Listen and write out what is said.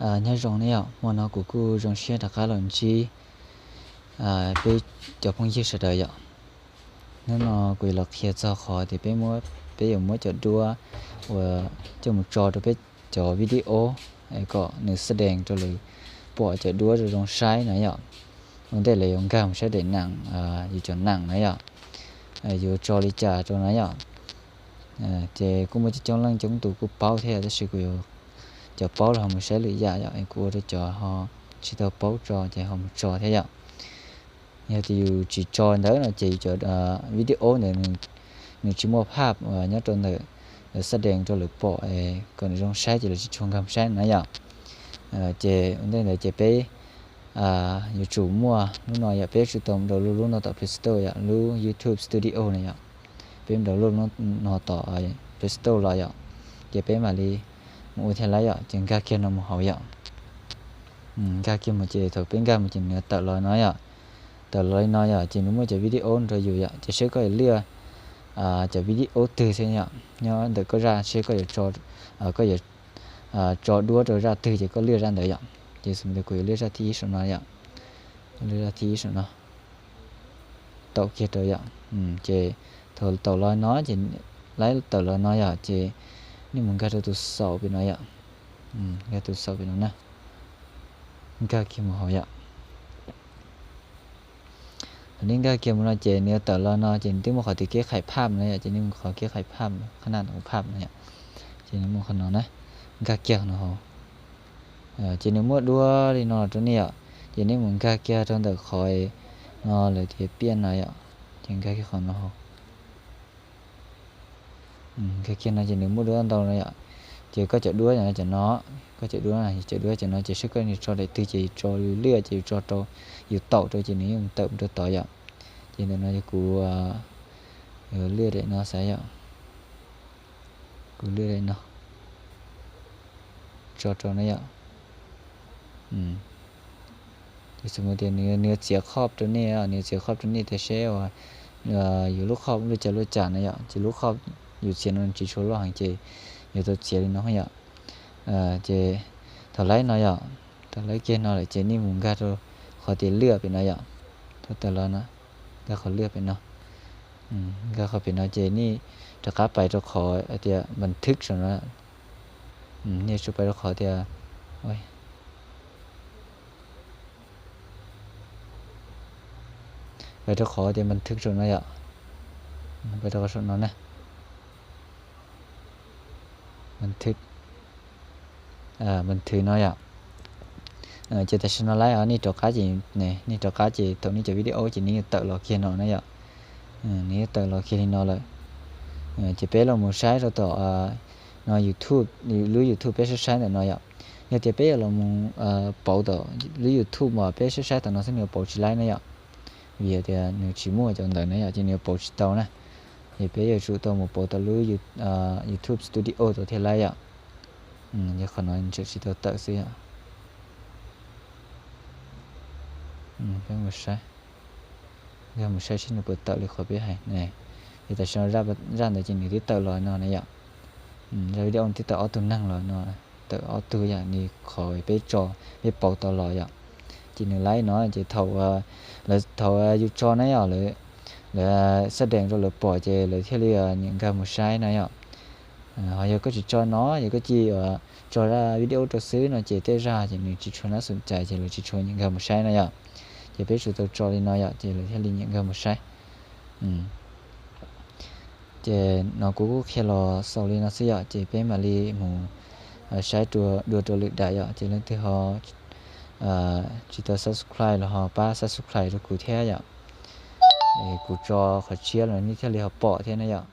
Nyob zoo ne yom, hmo no kuv kuj zoo siab rov qab los ntsib peb cov phooj ywg sawv daws yom. Hnub no kuv yuav los qhia txog qhov tias peb muab, peb yuav muab cov duab uas coj mus tso rau peb cov video kom nws xab dees rau lawv pom cov duab zoo zoo saib na yom. Ua ntej lawv yuav nkag mus saib daim neem, yus cov neem na yom, yuav tso li cas rau na yom. Ces kuj muaj coob coob leej coob tus kuj paub thiab, tab sis kuv yuav, cov paub los ho mus saib lwm yam yom, kuv ua rau cov ho tsis tau paub tso ces ho mus tso thiab yom. Yog tias yus tsis tso ntawd no ces yus cov video ntawd nws tsis muaj phaj nyob rau ntawm xab dees rau lawv pom kom nws zoo saib ces lawv tsis tshua nkag mus saib na yom. Ces ua ntej ntawd ces peb yuav tsum muaj, hnub no yom, peb yuav tsum tau mus download lub no tom Play Store yom, lub YouTube Studio na yom. Peb mus download lub no tom Play Store los yom, ces peb mam li mus ua thiaj lawm yom. Ces nkag kiag no mus hauv yom. Nkag kiag mus ces thaum peb nkag mus ces nws tawm los no yom. Tawm los li no yom, ces nws muaj cov video rau yus yom, ces seb koj yuav liaj cov video twg xwb yom, nyob ntawm koj zaj seb koj yuav, koj yuav tso duab rau zaj twg ces koj liaj zaj ntawd yom. Ces xws li kuv yuav liaj zaj thib ib saum no yom, liaj zaj thib ib saum no, taum kiag rau yom. Ces thaum taum los no ces, laib tawm los no yom, ces nej mus nkag rau tus xaum pem no yom, nkag tus xaum pem no na, nkag kiag mus hauv yom. Thaum nej nkag kiag mus no ces nws yuav tawm los no ces nws twb muaj qhov tias keb khaim phaj no yom, ces nej mus qhov keb khaim phaj, qhab naj phaj no yom, ces nej mus qhov no na, nkag kiag no hauv. Ces nws muaj duab li no rau nej yom, ces nej mus nkag kiag rau ntawm qhov no lawv tias piaj no yom, ces nkag kiag qhov no hauv. Nkag kiag no ces nws muaj duab ntau no yom, ces koj cov duab cov no, koj cov duab, cov duab cov no ces seb koj tso daim twg ces yus tso, yus liaj ces yus tso rau, yus taum rau ces nws yeej tawm rau tod yom. Ces ntawm no yog kuv liaj daim no xav yom, kuv liaj daim no tso rau na yom. Ces xws li tias nws yuav txiav khoj rau nej, nws yuav txiav khoj rau nej tias seb uas yus lub khoj lub cas lub cas na yom, ces lub khoj yus txiav no tsis tshua loj heev ces yuav tau txiav li no yom. Ces thaum laib no yom, thaum laib kiag no lawm ces nej mus nkag rau qhov tias liaj pem no yom, thaum tawm los no, nkag qhov liaj pem no, nkag qhov pem no ces nej rov qab pais rau qhov tias npas thwb saum no, nej tsum pais rau qhov tias, pais rau qhov tias npas thwb saum no yom, pais rau qhov saum no na, npas thwb, npas thwb no yom. Ces tam sim no laib nej rov qab ces, nej rov qab ces thaum nej cov video ces nws yuav tawm los kiag no na yom. Nws yuav tawm los kiag li no lawm. Ces peb los mus saib rau tom no YouTube, lub YouTube peb saib saib ntawm no yom. Yog tias peb yuav los mus pauv tom lub YouTube uas peb saib saib tom no xwb nws yuav pauv tsis laib na yom. Vim tias nws tsis muaj cov ntawd na yom, ces nws yuav pauv tsis tau na. Ces peb yuav tsum tau mus pauv tom lub YouTube Studio tau thiaj laib yom. Yog qhov no tseem tsis tau tawm xwb yom. Peb mus saib, nkag mus saib seb nws puas tawm li qhov peb hais. Ces tam sim no zaj ntawd ces nws twb tawm los no na yom. Zaj video twb tawm ob tug neeg los no, tawm ob tug yom, nws qhov peb tso, peb pauv tau los yom. Ces nws laib no ces thaum, thaum yus tso na yom, lawv xab dees rau lawv pom ces lawv thiaj li nyiam nkag mus saib na yom. Ho yog koj tsis tso no, yog koj cia tso zaj video rau xwb no ces tej zaj ces nws tsis tshua nab xum cai ces lawv tsis tshua nyiam nkag mus saib na yom. Ces peb tsum tau tso li no yom, ces lawv thiaj li nyiam nkag mus saib. Ces no kuv kuj qhia los xaus li no xwb yom, ces peb mam li mus saib dua rau lwm daim yom. Ces leej twg ho tsis tau subscribe los ho pab subscribe rau kuv thiab yom. Kuv tso qhov tshiab los nej thiaj li ho pom thiab na yom.